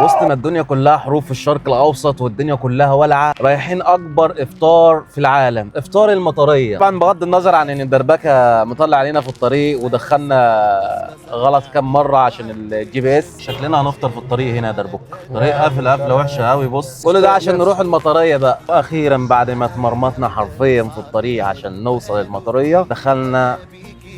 وسط ما الدنيا كلها حروب في الشرق الاوسط والدنيا كلها ولعه، رايحين اكبر افطار في العالم، افطار المطريه. طبعا بغض النظر عن ان الدربكه مطلع علينا في الطريق ودخلنا غلط كام مرة عشان ال GPS، شكلنا هنفطر في الطريق هنا يا دربك. طريق قافل قفله وحشة قوي. بص كل ده عشان نروح المطريه بقى. واخيرا بعد ما اتمرمطنا حرفيا في الطريق عشان نوصل المطريه، دخلنا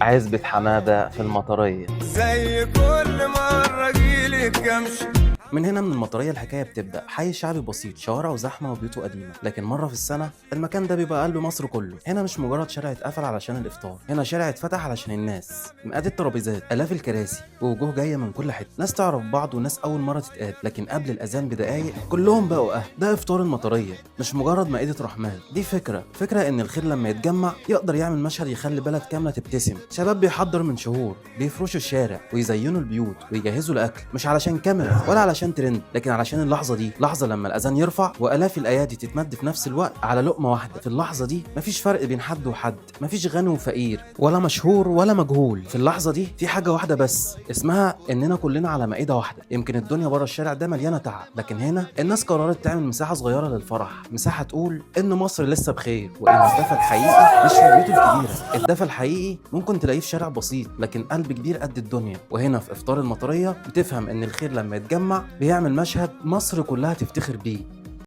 عزبة حمادة في المطرية. زي كل مرة جيلك امشي. من هنا من المطرية الحكاية بتبدأ. حي شعبي بسيط، شوارعه زحمة وبيوته قديمة، لكن مرة في السنة المكان ده بيبقى قلب مصر كله. هنا مش مجرد شارع اتقفل علشان الإفطار، هنا شارع اتفتح علشان الناس. مئات الترابيزات، آلاف الكراسي، ووجوه جاية من كل حتة، ناس تعرف بعض وناس أول مرة تتقابل، لكن قبل الأذان بدقايق كلهم بقوا أهل. ده إفطار المطرية، مش مجرد مائدة رحمن، دي فكرة، فكرة إن الخير لما يتجمع يقدر يعمل مشهد يخلي بلد كاملة تبتسم. شباب بيحضر من شهور، بيفرشوا الشارع ويزينوا البيوت ويجهزوا الأكل، مش علشان كاميرا ولا علشان ترند، لكن علشان اللحظة دي، لحظة لما الأذان يرفع وآلاف الأيادي تتمد في نفس الوقت على لقمة واحدة. في اللحظة دي مفيش فرق بين حد وحد، مفيش غني وفقير، ولا مشهور ولا مجهول. في اللحظة دي في حاجة واحدة بس اسمها إننا كلنا على مائدة واحدة. يمكن الدنيا بره الشارع ده مليانة تعب، لكن هنا الناس قررت تعمل مساحة صغيرة للفرح، مساحة تقول إن مصر لسه بخير، وإن الدفى الحقيقي مش في البيوت الكبيرة، الدفى الحقيقي ممكن تلاقيه في شارع بسيط لكن قلب كبير قد الدنيا. وهنا في إفطار المطرية بتفهم إن الخير لما يتجمع بيعمل مشهد مصر كلها تفتخر بيه.